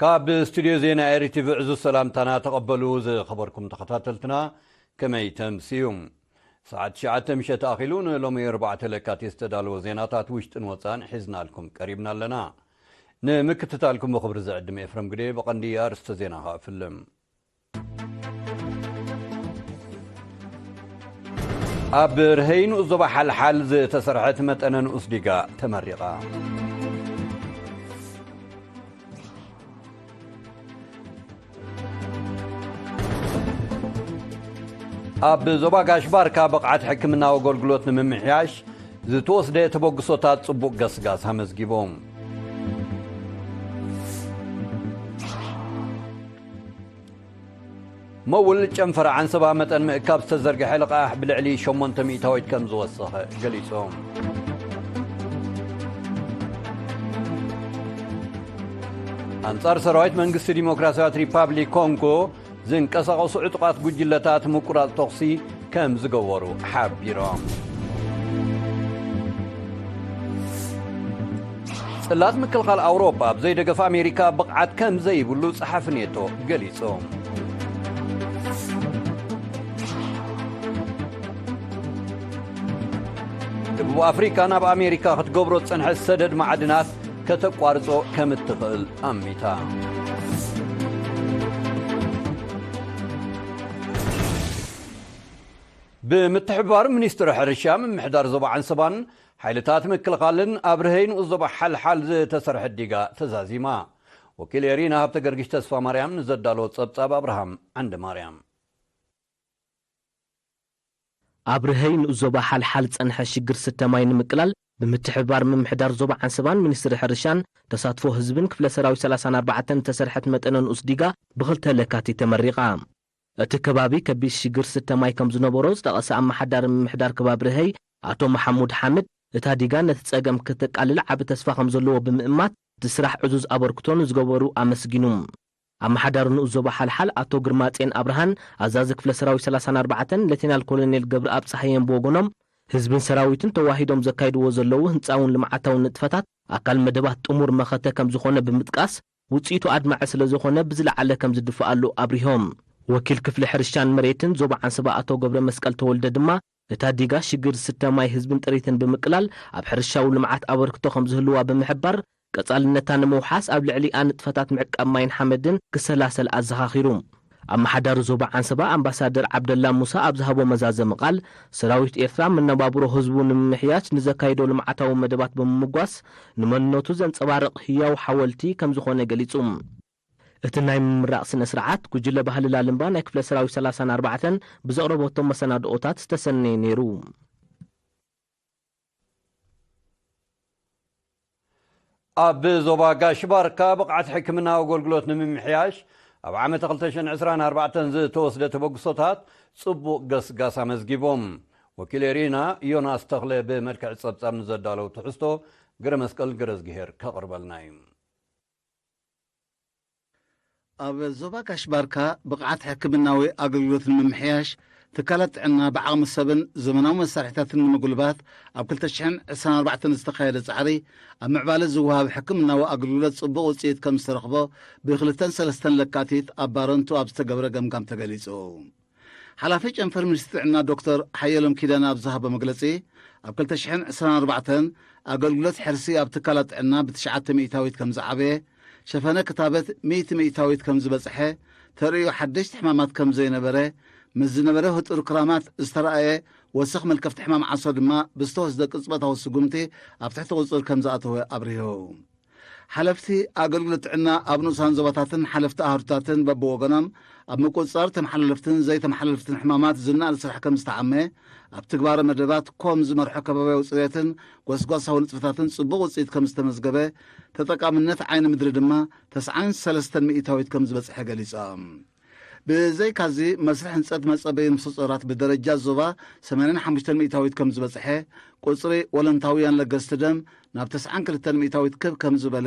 ካብ ስቱድዮ ዜና ኤሪ ቲቪ ዕዙዝ ሰላምታና ተቐበሉ። ዝኸበርኩም ተኸታተልትና፣ ከመይ ተምስዩ? ሰዓት ትሽዓተ ምሸት ኣኺሉ፣ ንሎሚ ኣርባዕተ ለካቲት ዝተዳለወ ዜናታት ውሽጥን ወጻእን ሒዝናልኩም ቀሪብና ኣለና። ንምክትታልኩም ብኽብሪ ዝዕድም ኤፍረም ግዴ። ብቐንዲ ኣርእስተ ዜና ከኣ ፍልም። ኣብ ርሀይ ንኡስ ዞባ ሓልሓል ዝተሰርሐት መጠነ ንኡስ ዲጋ ተመሪቓ። ኣብ ዞባ ጋሽ ባርካ ብቕዓት ሕክምናዊ ኣገልግሎት ንምምሕያሽ ዝተወስደ ተበግሶታት ጽቡቕ ገስጋስ ኣመዝጊቡ። መውል ጨንፈር ዓንሰባ መጠን ምእካብ ዝተዘርግሐ ልቓሕ ብልዕሊ ሸሞንተ ሚእታዊት ከም ዝወሰኸ ገሊጹ። ኣንጻር ሰራዊት መንግስቲ ዲሞክራሲያዊት ሪፓብሊክ ኮንጎ ዝንቀሳቐሱ ዕጡቓት ጉጅለታት ምቁራጽ ተኹሲ ከም ዝገበሩ ሓቢሮም። ጽላት ምክልኻል ኣውሮፓ ኣብ ዘይደገፍ ኣሜሪካ ብቕዓት ከም ዘይብሉ ጸሓፊ ኔቶ ገሊጹ። ደቡብ ኣፍሪካ ናብ ኣሜሪካ ክትገብሮ ዝጸንሐት ሰደድ ማዕድናት ከተቋርጾ ከም እትኽእል ኣሚታ። ብምትሕብባር ሚኒስትሪ ሕርሻ፣ ምምሕዳር ዞባ ዓንሰባን ሓይልታት ምክልኻልን ኣብ ርሀይ ንኡስ ዞባ ሓልሓል ዝተሰርሐ ዲጋ ተዛዚማ። ወኪል ኤሪና ሃብተ ገርግሽ ተስፋ ማርያም ንዘዳለዎ ጸብጻብ ኣብርሃም ዓንደ ማርያም። ኣብ ርሀይ ንኡስ ዞባ ሓልሓል ዝጸንሐ ሽግር ስተ ማይ ንምቅላል ብምትሕብባር ምምሕዳር ዞባ ዓንሰባን ሚኒስትሪ ሕርሻን ተሳትፎ ህዝብን ክፍለ ሰራዊት ሰላሳን ኣርባዕተን ዝተሰርሐት መጠነ ንኡስ ዲጋ ብኽልተ ለካቲት ተመሪቓ። እቲ ከባቢ ከቢድ ሽግር ስተ ማይ ከም ዝነበሮ ዝጠቐሰ ኣመሓዳሪ ምምሕዳር ከባቢ ርሀይ ኣቶ መሓሙድ ሓምድ፣ እታ ዲጋ ነቲ ጸገም ከተቃልል ዓቢ ተስፋ ከም ዘለዎ ብምእማት፣ እቲ ስራሕ ዕዙዝ ኣበርክቶ ንዝገበሩ ኣመስጊኑ። ኣመሓዳሪ ንኡስ ዞባ ሓልሓል ኣቶ ግርማጼን ኣብርሃን፣ ኣዛዚ ክፍለ ሰራዊት ሰላሳን ኣርባዕተን ሌተናል ኮሎኔል ገብረኣብ ጸሃየን ብወገኖም፣ ህዝብን ሰራዊትን ተዋሂዶም ዘካይድዎ ዘለዉ ህንጻውን ልምዓታውን ንጥፈታት ኣካል መደባት ጥሙር መኸተ ከም ዝኾነ ብምጥቃስ፣ ውጽኢቱ ኣድማዒ ስለ ዝኾነ ብዝለዓለ ከም ዝድፍኣሉ ኣብሪሆም። ወኪል ክፍሊ ሕርሻን መሬትን ዞባ ዓንሰባ ኣቶ ገብረ መስቀል ተወልደ ድማ፣ እታ ዲጋ ሽግር ዝስተ ማይ ህዝብን ጥሪትን ብምቅላል ኣብ ሕርሻዊ ልምዓት ኣበርክቶ ከም ዝህልዋ ብምሕባር፣ ቀጻልነታ ንምውሓስ ኣብ ልዕሊኣ ንጥፈታት ምዕቃብ ማይን ሓመድን ክሰላሰል ኣዘኻኺሩ። ኣመሓዳሪ ዞባ ዓንሰባ ኣምባሳደር ዓብደላ ሙሳ ኣብ ዝሃቦ መዛዘሚ ቃል፣ ሰራዊት ኤርትራ መነባብሮ ህዝቡ ንምምሕያሽ ንዘካይዶ ልምዓታዊ መደባት ብምምጓስ፣ ንመንነቱ ዘንጸባርቕ ህያው ሓወልቲ ከም ዝኾነ ገሊጹ። እቲ ናይ ምምራቕ ስነ ስርዓት፣ ጉጅለ ባህሊ ላልምባ ናይ ክፍለ ሰራዊት ሰላሳን ኣርባዕተን ብዘቕረበቶም መሰናድኦታት ዝተሰነየ ነይሩ። ኣብ ዞባ ጋሽ ባርካ ብቕዓት ሕክምናዊ ኣገልግሎት ንምምሕያሽ ኣብ ዓመተ ክልተ ሽሕን ዕስራን ኣርባዕተን ዝተወስደ ተበግሶታት ጽቡቕ ገስጋስ ኣመዝጊቦም። ወኪል ኤሪና ዮናስ ተኽለ ብመልክዕ ጸብጻብ ንዘዳለው ትሕዝቶ ገረ መስቀል ገረዝግሄር ከቕርበልና እዩ። ኣብ ዞባ ጋሽ ባርካ ብቕዓት ሕክምናዊ ኣገልግሎት ንምምሕያሽ ትካላት ጥዕና ብዓቕሚ ሰብን ዘመናዊ መሳርሒታትን ንምጉልባት ኣብ ክልተ ሽሕን ዕስራን ኣርባዕተን ዝተኻየደ ጻዕሪ ኣብ ምዕባለ ዝወሃብ ሕክምናዊ ኣገልግሎት ጽቡቕ ውጽኢት ከም ዝተረኽቦ ብክልተን ሰለስተን ለካቲት ኣብ ባረንቱ ኣብ ዝተገብረ ገምጋም ተገሊጹ። ሓላፊ ጨንፈር ሚኒስትሪ ጥዕና ዶክተር ሓየሎም ኪዳነ ኣብ ዝሃቦ መግለጺ፣ ኣብ ክልተ ሽሕን ዕስራን ኣርባዕተን ኣገልግሎት ሕርሲ ኣብ ትካላት ጥዕና ብትሽዓተ ሚእታዊት ከም ዝዓበየ፣ ሸፈነ ክታበት ሚእቲ ሚእታዊት ከም ዝበጽሐ፣ ተርእዮ ሓደሽቲ ሕማማት ከም ዘይነበረ፣ ምስ ዝነበረ ህጡር ክራማት ዝተራእየ ወሰኽ መልከፍቲ ሕማም ዓሶ ድማ ብዝተወስደ ቅጽበታዊ ስጉምቲ ኣብ ትሕቲ ቁጽጽር ከም ዝኣተወ ኣብሪሁ። ሓለፍቲ ኣገልግሎት ጥዕና ኣብ ንኡሳን ዞባታትን ሓለፍቲ ኣህዱታትን በብወገኖም ኣብ ምቁጽጻር ተመሓላለፍትን ዘይተመሓላለፍትን ሕማማት ዝነኣድ ስራሕ ከም ዝተዓመ፣ ኣብ ትግባረ መደባት ኮም ዝመርሖ ከባብያዊ ጽሬትን ጎስጓሳዊ ንጥፈታትን ጽቡቕ ውጽኢት ከም ዝተመዝገበ፣ ተጠቃምነት ዓይኒ ምድሪ ድማ ተስዓን ሰለስተን ሚእታዊት ከም ዝበጽሐ ገሊጾም። ብዘይካዚ፣ መስርሕ ህንጸት መጸበዪ ምሰጾራት ብደረጃ ዞባ ሰማንያን ሓሙሽተን ሚእታዊት ከም ዝበጽሐ፣ ቁጽሪ ወለንታውያን ለገስቲ ደም ናብ ተስዓን ክልተን ሚእታዊት ክብ ከም ዝበለ፣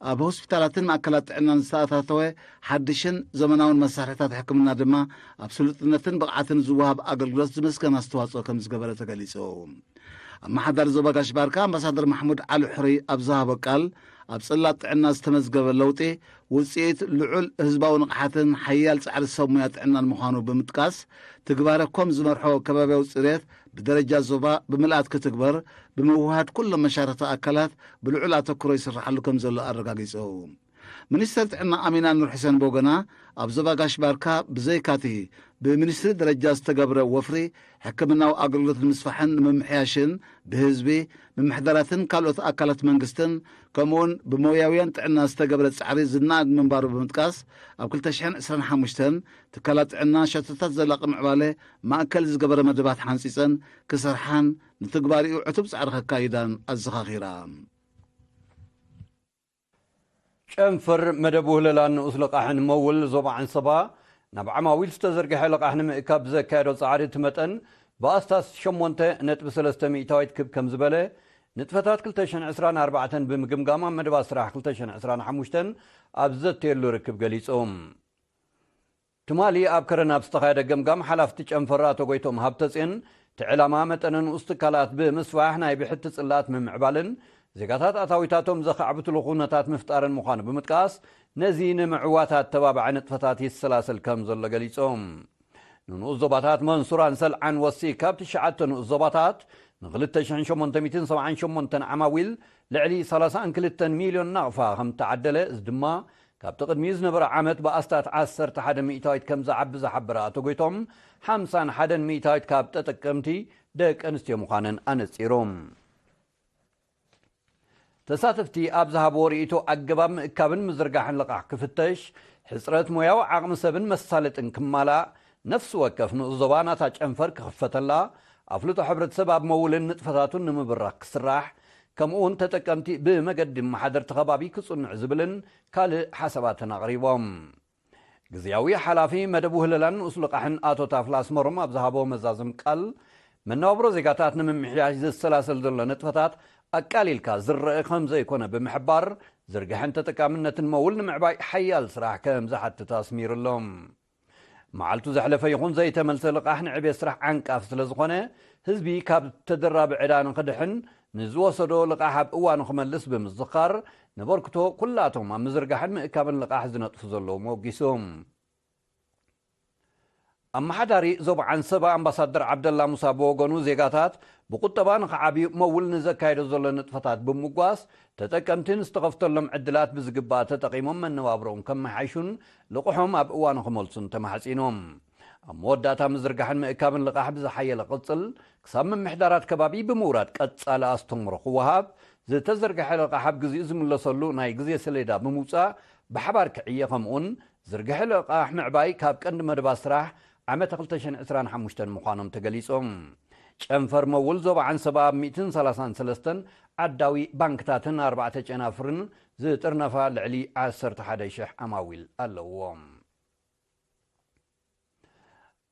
ኣብ ሆስፒታላትን ማእከላት ጥዕናን ዝተኣታተወ ሓድሽን ዘመናውን መሳርሒታት ሕክምና ድማ ኣብ ስሉጥነትን ብቕዓትን ዝወሃብ ኣገልግሎት ዝምስገን ኣስተዋጽኦ ከም ዝገበረ ተገሊጹ። ኣመሓዳሪ ዞባ ጋሽ ባርካ ኣምባሳደር ማሕሙድ ዓሊ ሑሪ ኣብ ዝሃቦ ቃል፣ ኣብ ጽላት ጥዕና ዝተመዝገበ ለውጢ ውጽኢት ልዑል ህዝባዊ ንቕሓትን ሓያል ጻዕሪ ሰብ ሞያ ጥዕናን ምዃኑ ብምጥቃስ፣ ትግባረ ኮም ዝመርሖ ከባብያዊ ጽሬት ብደረጃ ዞባ ብምልኣት ክትግበር ብምውህሃድ ኩሎም መሻርኽቲ ኣካላት ብልዑል ኣተኩሮ ይስርሓሉ ከም ዘሎ ኣረጋጊጹ። ሚኒስተር ጥዕና ኣሚና ኑር ሕሰን ብወገና፣ ኣብ ዞባ ጋሽ ባርካ ብዘይካቲ ብሚኒስትሪ ደረጃ ዝተገብረ ወፍሪ ሕክምናዊ ኣገልግሎት ንምስፋሕን ንምምሕያሽን ብህዝቢ፣ ምምሕዳራትን ካልኦት ኣካላት መንግስትን፣ ከምኡውን ብሞያውያን ጥዕና ዝተገብረ ጻዕሪ ዝነኣድ ምንባሩ ብምጥቃስ፣ ኣብ ክልተ ሽሕን ዕስራን ሓሙሽተን ትካላት ጥዕና ሸቶታት ዘላቒ ምዕባለ ማእከል ዝገበረ መደባት ሓንጺጸን ክሰርሓን ንትግባሪኡ ዕቱብ ጻዕሪ ከካይዳን ኣዘኻኺራ። ጨንፈር መደብ ውህለላን ንኡስ ልቓሕን መውል ዞባ ዓንሰባ ናብ ዓማዊል ዝተዘርግሐ ልቓሕ ንምእካብ ብዘካየዶ ጻዕሪ እቲ መጠን ብኣስታት ሸሞንተ ነጥቢ ሰለስተ ሚእታዊት ክብ ከም ዝበለ ንጥፈታት ክልተ ሽሕን ዕስራን ኣርባዕተን ብምግምጋም ኣብ መደባት ስራሕ ክልተ ሽሕን ዕስራን ሓሙሽተን ኣብ ዘተየሉ ርክብ ገሊጹ። ትማሊ ኣብ ከረን ኣብ ዝተኻየደ ገምጋም ሓላፍቲ ጨንፈር ኣቶ ጎይቶም ሃብተጽዮን እቲ ዕላማ መጠነ ንኡስ ትካላት ብምስፋሕ ናይ ብሕቲ ጽላት ምምዕባልን ዜጋታት ኣታዊታቶም ዘኻዕብትሉ ኩነታት ምፍጣርን ምዃኑ ብምጥቃስ፣ ነዚ ንምዕዋት ኣተባባዒ ንጥፈታት ይሰላሰል ከም ዘሎ ገሊጾም። ንንኡስ ዞባታት መንሱራን ሰልዓን ወሲካ ኣብ ትሽዓተ ንኡስ ዞባታት ንክልተ ሽሕን ሸሞንተ ሚእትን ሰብዓን ሸሞንተን ዓማዊል ልዕሊ ሰላሳን ክልተን ሚልዮን ናቕፋ ከም ተዓደለ፣ እዚ ድማ ካብቲ ቅድሚኡ ዝነበረ ዓመት ብኣስታት ዓሰርተ ሓደ ሚእታዊት ከም ዝዓቢ ዝሓበረ ኣቶ ጎይቶም፣ ሓምሳን ሓደን ሚእታዊት ካብ ተጠቀምቲ ደቂ ኣንስትዮ ምዃነን ኣነጺሩ። ተሳተፍቲ ኣብ ዝሃብዎ ርእይቶ፣ ኣገባብ ምእካብን ምዝርጋሕን ልቓሕ ክፍተሽ፣ ሕጽረት ሞያዊ ዓቕሚ ሰብን መሳለጥን ክማላእ፣ ነፍሲ ወከፍ ንኡስ ዞባ ናታ ጨንፈር ክኽፈተላ፣ ኣፍልጦ ሕብረተሰብ ኣብ መውልን ንጥፈታቱን ንምብራኽ ክስራሕ፣ ከምኡውን ተጠቀምቲ ብመገዲ መሓደርቲ ከባቢ ክጽንዑ ዝብልን ካልእ ሓሳባትን ኣቕሪቦም። ግዝያዊ ሓላፊ መደብ ውህለላን ንኡስ ልቓሕን ኣቶ ታፍላ ኣስመሮም ኣብ ዝሃቦ መዛዝም ቃል፣ መነባብሮ ዜጋታት ንምምሕያሽ ዝሰላሰል ዘሎ ንጥፈታት ኣቃሊልካ ዝረአ ከም ዘይኮነ ብምሕባር፣ ዝርግሐን ተጠቃምነትን መውል ንምዕባይ ሓያል ስራሕ ከም ዝሓትት ኣስሚሩሎም። መዓልቱ ዘሕለፈ ይኹን ዘይተመልሰ ልቓሕ ንዕቤት ስራሕ ዓንቃፊ ስለ ዝኾነ፣ ህዝቢ ካብ ተደራቢ ዕዳ ንኽድሕን ንዝወሰዶ ልቓሕ ኣብ እዋኑ ክመልስ ብምዝኻር፣ ነበርክቶ ኩላቶም ኣብ ምዝርጋሕን ምእካብን ልቓሕ ዝነጥፉ ዘለዉ መወጊሱ። ኣመሓዳሪ ዞባ ዓንሰባ ኣምባሳደር ዓብደላ ሙሳ ብወገኑ፣ ዜጋታት ብቁጠባ ንኽዓብዩ መውል ንዘካየዶ ዘሎ ንጥፈታት ብምጓስ፣ ተጠቀምቲ ንዝተኸፍተሎም ዕድላት ብዝግባእ ተጠቒሞም መነባብሮኦም ከመሓይሹን ልቕሖም ኣብ እዋኑ ክመልሱን ተማሕጺኖም። ኣብ መወዳእታ፣ ምዝርጋሕን ምእካብን ልቓሕ ብዝሓየለ ቅጽል ክሳብ ምምሕዳራት ከባቢ ብምውራድ ቀጻሊ ኣስተምህሮ ክወሃብ፣ ዝተዘርግሐ ልቓሕ ኣብ ግዜኡ ዝምለሰሉ ናይ ግዜ ሰሌዳ ብምውጻእ ብሓባር ክዕየ፣ ከምኡውን ዝርግሐ ልቓሕ ምዕባይ ካብ ቀንዲ መደባት ስራሕ ዓመት ክልተ ሽሕን ዕስራን ሓሙሽተን ምዃኖም ተገሊጾም። ጨንፈር መውል ዞባ ዓንሰባ ኣብ ሚእትን ሰላሳን ሰለስተን ዓዳዊ ባንክታትን ኣርባዕተ ጨናፍርን ዝጥርነፋ ልዕሊ ዓሰርተ ሓደ ሽሕ ዓማዊል ኣለዎም።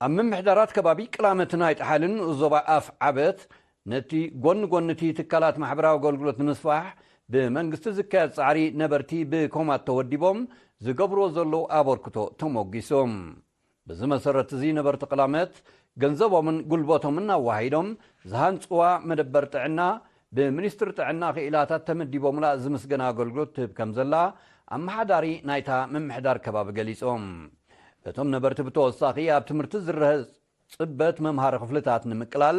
ኣብ ምምሕዳራት ከባቢ ቅላመትን ኣይጠሓልን ንኡስ ዞባ ኣፍ ዓበት፣ ነቲ ጎኒ ጎኒ እቲ ትካላት ማሕበራዊ ኣገልግሎት ንምስፋሕ ብመንግስቲ ዝካየድ ጻዕሪ፣ ነበርቲ ብኮማት ተወዲቦም ዝገብርዎ ዘለዉ ኣበርክቶ ተሞጊሶም። በዚ መሰረት እዚ፣ ነበርቲ ቅላመት ገንዘቦምን ጉልበቶምን ኣዋሂዶም ዝሃንጽዋ መደበር ጥዕና፣ ብሚኒስትሪ ጥዕና ክኢላታት ተመዲቦምላ ዝምስገን ኣገልግሎት ትህብ ከም ዘላ ኣመሓዳሪ ናይታ ምምሕዳር ከባቢ ገሊጾም። እቶም ነበርቲ ብተወሳኺ፣ ኣብ ትምህርቲ ዝረሀ ጽበት መምሃሪ ክፍልታት ንምቅላል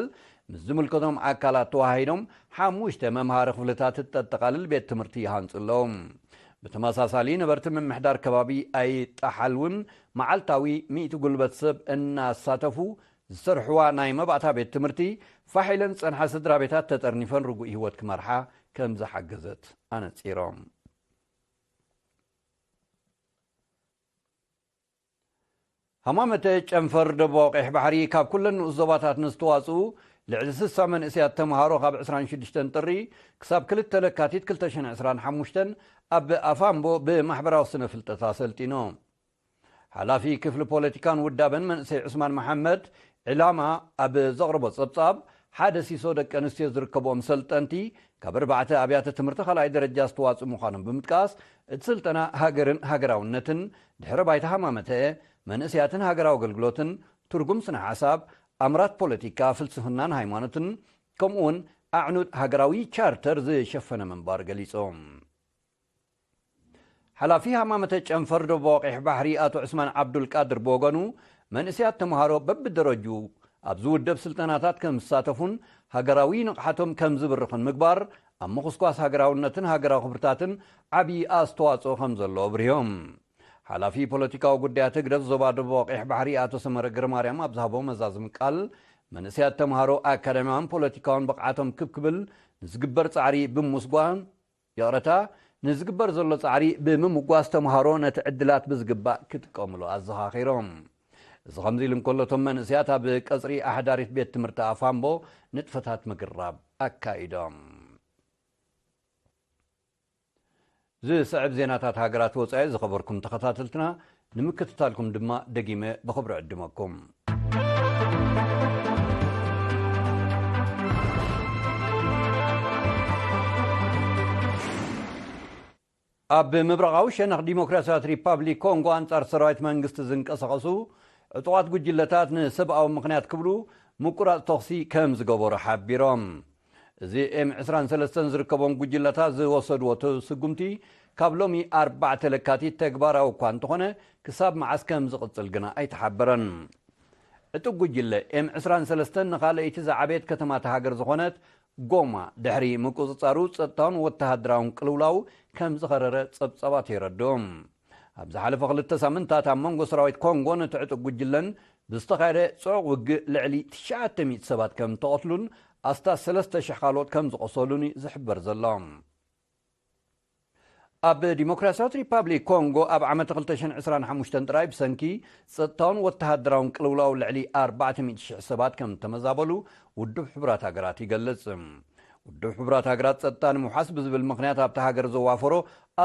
ምስ ዝምልከቶም ኣካላት ተዋሂዶም ሓሙሽተ መምሃሪ ክፍልታት እተጠቓልል ቤት ትምህርቲ ይሃንጹ ኣለዉ። ብተመሳሳሊ፣ ነበርቲ ምምሕዳር ከባቢ ኣይጠሓል እውን መዓልታዊ ሚእቲ ጉልበት ሰብ እናሳተፉ ዝሰርሕዋ ናይ መባእታ ቤት ትምህርቲ ፋሕ ኢለን ዝጸንሓ ስድራ ቤታት ተጠርኒፈን ርጉእ ህይወት ክመርሓ ከም ዝሓገዘት ኣነጺሮም። ሃማመተ ጨንፈር ደቡባዊ ቀይሕ ባሕሪ ካብ ኩለን ንኡስ ዞባታት ንዝተዋጽኡ ልዕሊ ስሳ መንእሰያት ተምሃሮ ካብ ዕስራን ሽዱሽተን ጥሪ ክሳብ ክልተ ለካቲት ክልተ ሽሕን ዕስራን ሓሙሽተን ኣብ ኣፋምቦ ብማሕበራዊ ስነ ፍልጠት ኣሰልጢኖም። ሓላፊ ክፍሊ ፖለቲካን ውዳበን መንእሰይ ዑስማን መሓመድ ዕላማ ኣብ ዘቕረቦ ጸብጻብ፣ ሓደ ሲሶ ደቂ ኣንስትዮ ዝርከብኦም ሰልጠንቲ ካብ ኣርባዕተ ኣብያተ ትምህርቲ ካልኣይ ደረጃ ዝተዋጽኡ ምዃኖም ብምጥቃስ፣ እቲ ስልጠና ሃገርን ሃገራውነትን፣ ድሕረ ባይታ ሃማመተ፣ መንእሰያትን ሃገራዊ ኣገልግሎትን፣ ትርጉም ስነ ሓሳብ፣ ኣምራት ፖለቲካ፣ ፍልስፍናን ሃይማኖትን፣ ከምኡውን ኣዕኑድ ሃገራዊ ቻርተር ዝሸፈነ ምንባር ገሊጾም። ሓላፊ ሃማመተ ጨንፈር ደቡብ ኣዋቂሕ ባሕሪ ኣቶ ዑስማን ዓብዱልቃድር ብወገኑ፣ መንእሰያት ተምሃሮ በብደረጅኡ ኣብ ዝውደብ ስልጠናታት ከም ዝሳተፉን ሃገራዊ ንቕሓቶም ከም ዝብርኽን ምግባር ኣብ ምኹስኳስ ሃገራውነትን ሃገራዊ ክብርታትን ዓብዪ ኣስተዋጽኦ ከም ዘለዎ ኣብሪሆም። ሓላፊ ፖለቲካዊ ጉዳያት ህግደፍ ዞባ ደቡብ ኣዋቂሕ ባሕሪ ኣቶ ሰመረ ግርማርያም ኣብ ዝሃቦ መዛዝም ቃል፣ መንእሰያት ተምሃሮ ኣካዳሚያውን ፖለቲካውን ብቕዓቶም ክብ ክብል ንዝግበር ጻዕሪ ብምስጓን፣ ይቕረታ፣ ንዝግበር ዘሎ ጻዕሪ ብምምጓስ ተምሃሮ ነቲ ዕድላት ብዝግባእ ክጥቀምሉ ኣዘኻኺሮም። እዚ ከምዚ ኢሉ እንከሎ፣ እቶም መንእሰያት ኣብ ቀጽሪ ኣሕዳሪት ቤት ትምህርቲ ኣፋምቦ ንጥፈታት ምግራብ ኣካይዶም። ዝስዕብ ዜናታት ሃገራት ወጻኢ ዝኸበርኩም ተኸታተልትና፣ ንምክትታልኩም ድማ ደጊመ ብኽብሪ ዕድመኩም። ኣብ ምብራቓዊ ሸነኽ ዲሞክራሲያዊት ሪፓብሊክ ኮንጎ፣ ኣንጻር ሰራዊት መንግስቲ ዝንቀሳቐሱ ዕጡቓት ጉጅለታት ንሰብኣዊ ምኽንያት ክብሉ ምቁራጽ ተኹሲ ከም ዝገበሩ ሓቢሮም። እዚ ኤም ዕስራን ሰለስተን ዝርከቦም ጉጅለታት ዝወሰድዎ ስጉምቲ፣ ካብ ሎሚ ኣርባዕተ ለካቲት ተግባራዊ እኳ እንተኾነ፣ ክሳብ መዓስ ከም ዝቕጽል ግና ኣይተሓበረን። ዕጡቕ ጉጅለ ኤም ዕስራን ሰለስተን ንኻልኣይቲ ዝዓበየት ከተማ እታ ሃገር ዝኾነት ጎማ ድሕሪ ምቁጽጻሩ፣ ጸጥታውን ወተሃደራውን ቅልውላው ከም ዝኸረረ ጸብጻባት የረድኡ። ኣብ ዝሓለፈ ክልተ ሳምንታት ኣብ መንጎ ሰራዊት ኮንጎን እቲ ዕጡቕ ጉጅለን ብዝተኻየደ ጽዑቕ ውግእ ልዕሊ ትሽዓተ ሚእቲ ሰባት ከም ተቐትሉን ኣስታት ሰለስተ ሽሕ ካልኦት ከም ዝቖሰሉን እዩ ዝሕበር ዘሎ። ኣብ ዲሞክራሲያዊት ሪፓብሊክ ኮንጎ ኣብ ዓመት ክልተ ሽሕን ዕስራን ሓሙሽተን ጥራይ ብሰንኪ ጸጥታውን ወተሃደራውን ቅልውላው ልዕሊ ኣርባዕተ ሚእቲ ሽሕ ሰባት ከም ተመዛበሉ ውድብ ሕቡራት ሃገራት ይገልጽ። ውድብ ሕቡራት ሃገራት ጸጥታ ንምውሓስ ብዝብል ምኽንያት ኣብታ ሃገር ዘዋፈሮ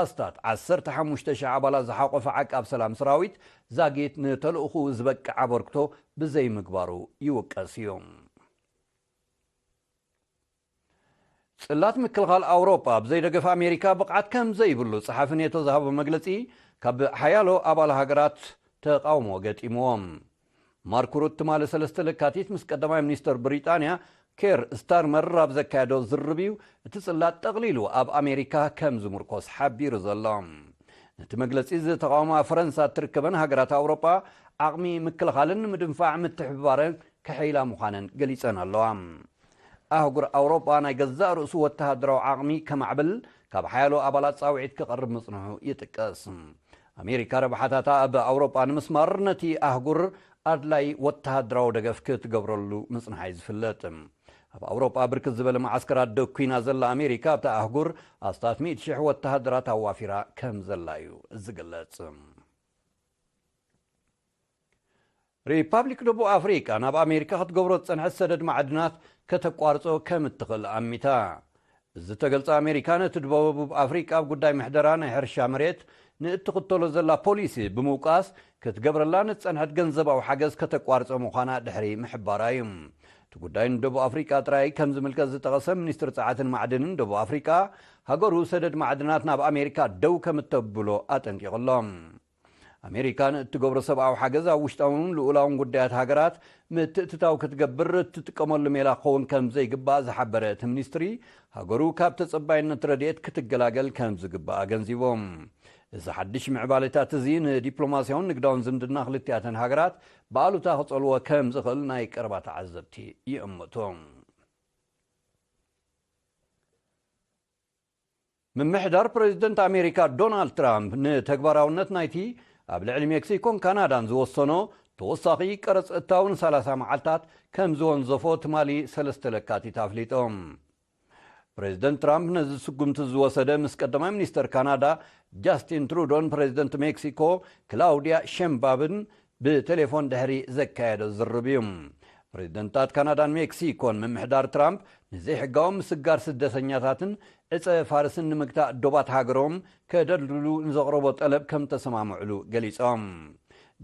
ኣስታት ዓሰርተ ሓሙሽተ ሽሕ ኣባላት ዝሓቖፈ ዓቃብ ሰላም ሰራዊት ዛጊት ንተልእኹኡ ዝበቅዕ ኣበርክቶ ብዘይምግባሩ ይውቀስ እዩ። ጽላት ምክልኻል ኣውሮጳ ብዘይደገፍ ኣሜሪካ ብቕዓት ከም ዘይብሉ ጸሓፊ ኔቶ ዝሃቦ መግለጺ ካብ ሓያሎ ኣባል ሃገራት ተቓውሞ ገጢምዎም። ማርክ ሩት ትማሊ ሰለስተ ለካቲት ምስ ቀዳማይ ሚኒስተር ብሪጣንያ ኬር ስታርመር ኣብ ዘካየዶ ዝርርብ እዩ እቲ ጽላት ጠቕሊሉ ኣብ ኣሜሪካ ከም ዝምርኮስ ሓቢሩ ዘሎ። ነቲ መግለጺ ዝተቓወማ ፈረንሳ እትርከበን ሃገራት ኣውሮጳ ዓቕሚ ምክልኻልን ንምድንፋዕ ምትሕብባረን ከሐይላ ምዃነን ገሊጸን ኣለዋ። ኣህጉር ኣውሮጳ ናይ ገዛእ ርእሱ ወተሃደራዊ ዓቕሚ ከማዕብል ካብ ሓያሎ ኣባላት ጻውዒት ክቐርብ ምጽንሑ ይጥቀስ። ኣሜሪካ ረብሓታታ ኣብ ኣውሮጳ ንምስማር ነቲ ኣህጉር ኣድላይ ወተሃደራዊ ደገፍ ክትገብረሉ ምጽንሓ እዩ ዝፍለጥ። ኣብ ኣውሮጳ ብርክት ዝበለ መዓስከራት ደኲና ዘላ ኣሜሪካ ኣብታ ኣህጉር ኣስታት ሚእቲ ሽሕ ወተሃደራት ኣዋፊራ ከም ዘላ እዩ ዝግለጽ። ሪፓብሊክ ደቡብ ኣፍሪቃ ናብ ኣሜሪካ ክትገብሮ ዝጸንሐት ሰደድ ማዕድናት ከተቋርጾ ከም እትኽእል ኣሚታ። እዚ ዝተገልጸ ኣሜሪካ ነቲ ደቡብ ኣፍሪቃ ኣብ ጉዳይ ምሕደራ ናይ ሕርሻ መሬት ንእትኽተሎ ዘላ ፖሊሲ ብምውቃስ ክትገብረላ ንዝጸንሐት ገንዘባዊ ሓገዝ ከተቋርጾ ምዃና ድሕሪ ምሕባራ እዩ። እቲ ጉዳይ ንደቡብ ኣፍሪቃ ጥራይ ከም ዝምልከት ዝጠቐሰ ሚኒስትር ጸዓትን ማዕድንን ደቡብ ኣፍሪቃ፣ ሃገሩ ሰደድ ማዕድናት ናብ ኣሜሪካ ደው ከም እተብሎ ኣጠንቂቑ ኣሎ። ኣሜሪካ ንእትገብሮ ሰብኣዊ ሓገዝ ኣብ ውሽጣውን ልኡላውን ጉዳያት ሃገራት ምትእትታው ክትገብር እትጥቀመሉ ሜላ ክኸውን ከም ዘይግባእ ዝሓበረ እቲ ሚኒስትሪ፣ ሃገሩ ካብ ተጸባይነት ረድኤት ክትገላገል ከም ዝግባእ ኣገንዚቦም። እዚ ሓድሽ ምዕባለታት እዚ ንዲፕሎማስያውን ንግዳውን ዝምድና ክልቲኣተን ሃገራት ብኣሉታ ክጸልዎ ከም ዝኽእል ናይ ቀረባ ተዓዘብቲ ይእምቱ። ምምሕዳር ፕሬዚደንት ኣሜሪካ ዶናልድ ትራምፕ ንተግባራውነት ናይቲ ኣብ ልዕሊ ሜክሲኮን ካናዳን ዝወሰኖ ተወሳኺ ቀረጽ እታውን ሰላሳ መዓልታት ከም ዝወንዘፎ ትማሊ ሰለስተ ለካቲት ኣፍሊጦም። ፕሬዚደንት ትራምፕ ነዚ ስጉምቲ ዝወሰደ ምስ ቀዳማይ ሚኒስተር ካናዳ ጃስቲን ትሩዶን ፕሬዚደንት ሜክሲኮ ክላውዲያ ሸምባብን ብቴሌፎን ድሕሪ ዘካየዶ ዝርርብ እዩ። ፕሬዚደንታት ካናዳን ሜክሲኮን ምምሕዳር ትራምፕ ንዘይሕጋዊ ምስጋር ስደተኛታትን ዕጸ ፋርስን ንምግታእ ዶባት ሃገሮም ከደልድሉ ንዘቕረቦ ጠለብ ከም ተሰማምዕሉ ገሊጾም።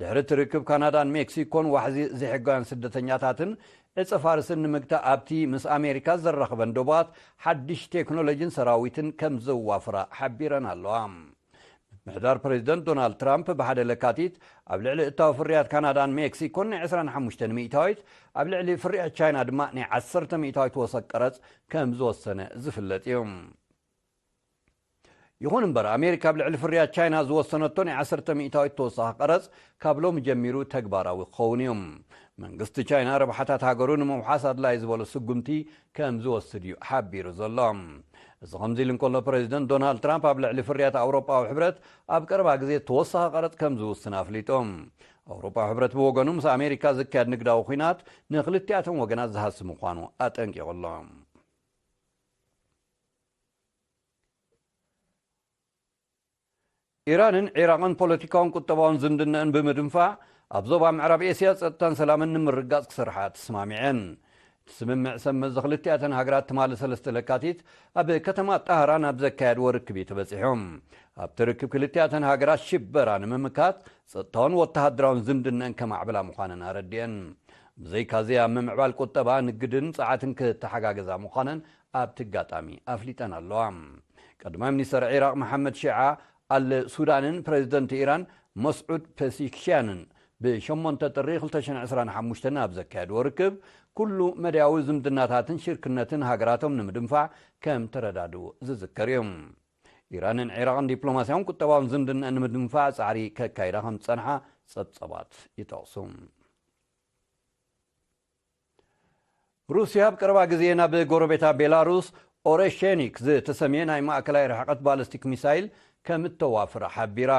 ድሕሪ እቲ ርክብ ካናዳን ሜክሲኮን ዋሕዚ ዘይሕጋውያን ስደተኛታትን ዕጸ ፋርስን ንምግታእ ኣብቲ ምስ ኣሜሪካ ዘራኽበን ዶባት ሓድሽ ቴክኖሎጂን ሰራዊትን ከም ዘዋፍራ ሓቢረን ኣለዋ። ምምሕዳር ፕሬዚደንት ዶናልድ ትራምፕ ብሓደ ለካቲት ኣብ ልዕሊ እታዊ ፍርያት ካናዳን ሜክሲኮን ናይ ዕስራን ሓሙሽተን ሚእታዊት፣ ኣብ ልዕሊ ፍርያት ቻይና ድማ ናይ ዓሰርተ ሚእታዊት ወሰኽ ቀረጽ ከም ዝወሰነ ዝፍለጥ እዩ። ይኹን እምበር፣ ኣሜሪካ ኣብ ልዕሊ ፍርያት ቻይና ዝወሰነቶ ናይ ዓሰርተ ሚእታዊት ተወሳኺ ቀረጽ ካብ ሎሚ ጀሚሩ ተግባራዊ ክኸውን እዩ። መንግስቲ ቻይና ረብሓታት ሃገሩ ንምውሓስ ኣድላዪ ዝበሎ ስጉምቲ ከም ዝወስድ እዩ ሓቢሩ ዘሎ። እዚ ከምዚ ኢሉ እንከሎ፣ ፕሬዚደንት ዶናልድ ትራምፕ ኣብ ልዕሊ ፍርያት ኣውሮጳዊ ሕብረት ኣብ ቀረባ ግዜ ተወሳኺ ቀረጽ ከም ዝውስን ኣፍሊጡ። ኣውሮጳዊ ሕብረት ብወገኑ ምስ ኣሜሪካ ዝካየድ ንግዳዊ ኲናት ንክልቲኣቶም ወገናት ዝሃሲ ምዃኑ ኣጠንቂቑ ኣሎ። ኢራንን ዒራቕን ፖለቲካውን ቁጠባውን ዝምድናኣን ብምድንፋዕ፣ ኣብ ዞባ ምዕራብ ኤስያ ጸጥታን ሰላምን ንምርግጋጽ ክሰርሓ ተስማሚዐን። እቲ ስምምዕ ሰብ መዚ ክልቲኣተን ሃገራት ትማሊ ሰለስተ ለካቲት ኣብ ከተማ ጣህራን ኣብ ዘካየድዎ ርክብ እዩ ተበጺሑ። ኣብቲ ርክብ ክልቲኣተን ሃገራት ሽበራ ንምምካት ጸጥታውን ወተሃደራውን ዝምድናኣን ከማዕብላ ምዃነን ኣረዲአን። ብዘይካዚ ኣብ ምምዕባል ቁጠባ፣ ንግድን ጸዓትን ክተሓጋገዛ ምዃነን ኣብቲ ኣጋጣሚ ኣፍሊጠን ኣለዋ። ቀዳማይ ሚኒስተር ዒራቕ መሓመድ ሺዓ ኣል ሱዳንን ፕሬዚደንት ኢራን መስዑድ ፔሲክሽያንን ብ8 ጥሪ ክልተ ሽሕን ዕስራን ሓሙሽተን ኣብ ዘካየድዎ ርክብ፣ ኩሉ መዳያዊ ዝምድናታትን ሽርክነትን ሃገራቶም ንምድንፋዕ ከም ተረዳድኡ ዝዝከር እዩ። ኢራንን ዒራቕን ዲፕሎማስያውን ቁጠባውን ዝምድና ንምድንፋዕ ጻዕሪ ከካይዳ ከም ዝጸንሓ ጸብጸባት ይጠቕሱ። ሩስያ ኣብ ቀረባ ግዜ ናብ ጎረቤታ ቤላሩስ ኦሬሼኒክ ዝተሰምየ ናይ ማእከላይ ርሕቀት ባለስቲክ ሚሳይል ከም እተዋፍር ሓቢራ።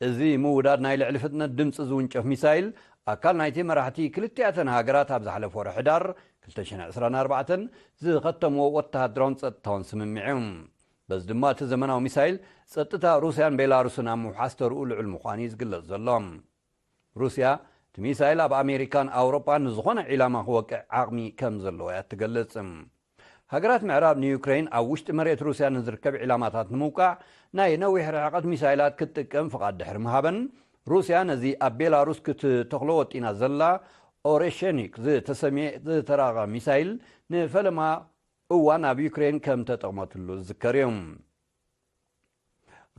እዚ ምውዳድ ናይ ልዕሊ ፍጥነት ድምጺ ዝውንጨፍ ሚሳይል፣ ኣካል ናይቲ መራሕቲ ክልቲኣተን ሃገራት ኣብ ዝሓለፈ ወርሒ ሕዳር ክልተ ሽሕን ዕስራን ኣርባዕተን ዝኸተምዎ ወተሃደራውን ጸጥታውን ስምምዕ እዩ። በዚ ድማ እቲ ዘመናዊ ሚሳይል ጸጥታ ሩስያን ቤላሩስን ኣብ ምውሓስ ተርኡ ልዑል ምዃኑ እዩ ዝግለጽ ዘሎ። ሩስያ፣ እቲ ሚሳይል ኣብ ኣሜሪካን ኣውሮጳን ንዝኾነ ዒላማ ክወቅዕ ዓቕሚ ከም ዘለዎ እያ እትገልጽ። ሃገራት ምዕራብ ንዩክሬን ኣብ ውሽጢ መሬት ሩስያ ንዝርከብ ዒላማታት ንምውቃዕ ናይ ነዊሕ ርሕቀት ሚሳይላት ክትጥቀም ፍቓድ ድሕሪ ምሃበን፣ ሩስያ ነዚ ኣብ ቤላሩስ ክትተኽሎ ወጢና ዘላ ኦሬሼኒክ ዝተሰምየ ዝተራቐቐ ሚሳይል ንፈለማ እዋን ኣብ ዩክሬን ከም ተጠቕመትሉ ዝዝከር እዩ።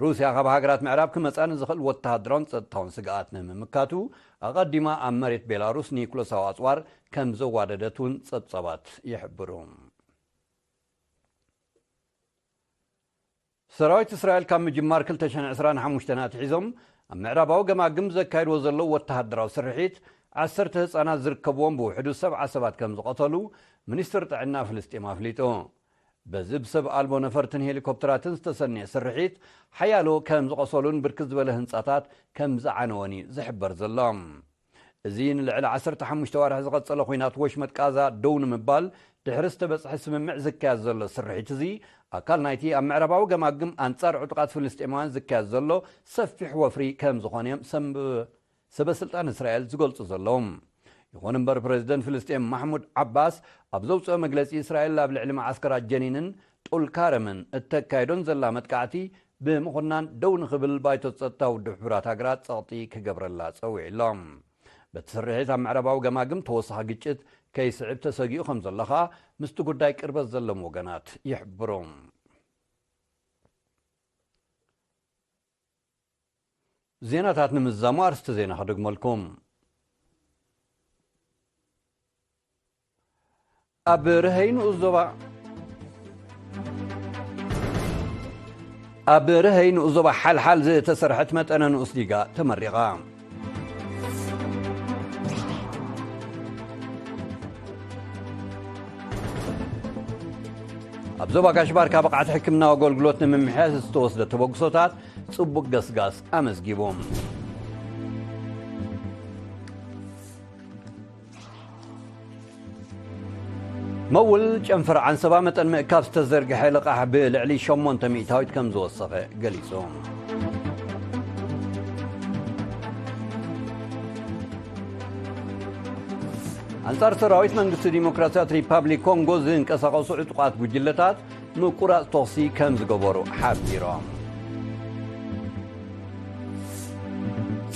ሩስያ ካብ ሃገራት ምዕራብ ክመጻ ንዝኽእል ወተሃደራውን ጸጥታውን ስግኣት ንምምካቱ፣ ኣቐዲማ ኣብ መሬት ቤላሩስ ኒኩለሳዊ ኣጽዋር ከም ዘዋደደት እውን ጸብጻባት ይሕብሩ። ሰራዊት እስራኤል ካብ ምጅማር ክልተ ሽሕን ዕስራን ሓሙሽተን ኣትሒዞም ኣብ ምዕራባዊ ገማግም ዘካይድዎ ዘለዉ ወተሃደራዊ ስርሒት፣ ዓሰርተ ህጻናት ዝርከብዎም ብውሕዱ ሰብዓ ሰባት ከም ዝቐተሉ ሚኒስትር ጥዕና ፍልስጤም ኣፍሊጡ። በዚ ብሰብ ኣልቦ ነፈርትን ሄሊኮፕተራትን ዝተሰነየ ስርሒት፣ ሓያሎ ከም ዝቐሰሉን ብርክት ዝበለ ህንጻታት ከም ዝዓነወን እዩ ዝሕበር ዘሎ። እዚ ንልዕሊ ዓሰርተ ሓሙሽተ ኣዋርሕ ዝቐጸለ ኲናት ወሽመጥ ቃዛ ደው ንምባል ድሕሪ ዝተበጽሐ ስምምዕ ዝካየድ ዘሎ ስርሒት እዚ፣ ኣካል ናይቲ ኣብ ምዕራባዊ ገማግም ኣንጻር ዕጡቓት ፍልስጤማውያን ዝካየድ ዘሎ ሰፊሕ ወፍሪ ከም ዝኾነ እዮም ሰንብ-፣ ሰበ ስልጣን እስራኤል ዝገልጹ ዘለዉ። ይኹን እምበር፣ ፕሬዚደንት ፍልስጤም ማሕሙድ ዓባስ ኣብ ዘውፅኦ መግለፂ፣ እስራኤል ኣብ ልዕሊ መዓስከራት ጀኒንን ጡልካረምን እተካይዶን ዘላ መጥቃዕቲ ብምኹናን ደው ንኽብል ባይቶ ጸጥታ ውድብ ሕቡራት ሃገራት ጸቕጢ ክገብረላ ጸዊዑ ኣሎ። በቲ ስርሒት ኣብ ምዕራባዊ ገማግም ተወሳኺ ግጭት ከይስዕብ ተሰጊኡ ከም ዘሎ ኸኣ ምስቲ ጉዳይ ቅርበት ዘለዎም ወገናት ይሕብሩ። ዜናታት ንምዝዛሙ ኣርስቲ ዜና ክደግመልኩም። ኣብ ርሀይ ንኡስ ዞባ፣ ኣብ ርሀይ ንኡስ ዞባ ሓልሓል ዝተሰርሐት መጠነ ንኡስ ሊጋ ተመሪቓ። ኣብ ዞባ ጋሽ ባርካ ብቕዓት ሕክምናዊ ኣገልግሎት ንምምሕያሽ ዝተወስደ ተበግሶታት ጽቡቕ ገስጋስ ኣመዝጊቡ። መውል ጨንፈር ዓንሰባ መጠን ምእካብ ዝተዘርግሐ ልቓሕ ብልዕሊ ሸሞንተ ሚእታዊት ከም ዝወሰኸ ገሊጹ። ኣንጻር ሰራዊት መንግስቲ ዲሞክራሲያት ሪፓብሊክ ኮንጎ ዝንቀሳቐሱ ዕጡቓት ጉጅለታት ምቁራጽ ተኹሲ ከም ዝገበሩ ሓቢሮም።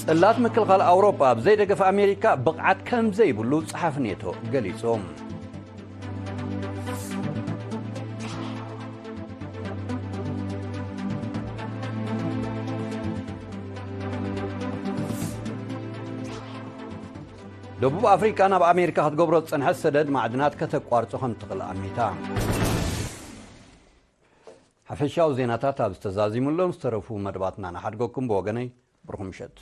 ጽላት ምክልኻል ኣውሮጳ ብዘይ ደገፍ ኣሜሪካ ብቕዓት ከም ዘይብሉ ጸሓፊ ኔቶ ገሊጹ። ደቡብ ኣፍሪቃ ናብ ኣሜሪካ ክትገብሮ ዝጸንሐት ሰደድ ማዕድናት ከተቋርጾ ከም ትኽእል ኣሚታ። ሓፈሻዊ ዜናታት ኣብ ዝተዛዚሙሎም ዝተረፉ መደባትና ንሓድገኩም። ብወገነይ ብሩኽ ምሸት።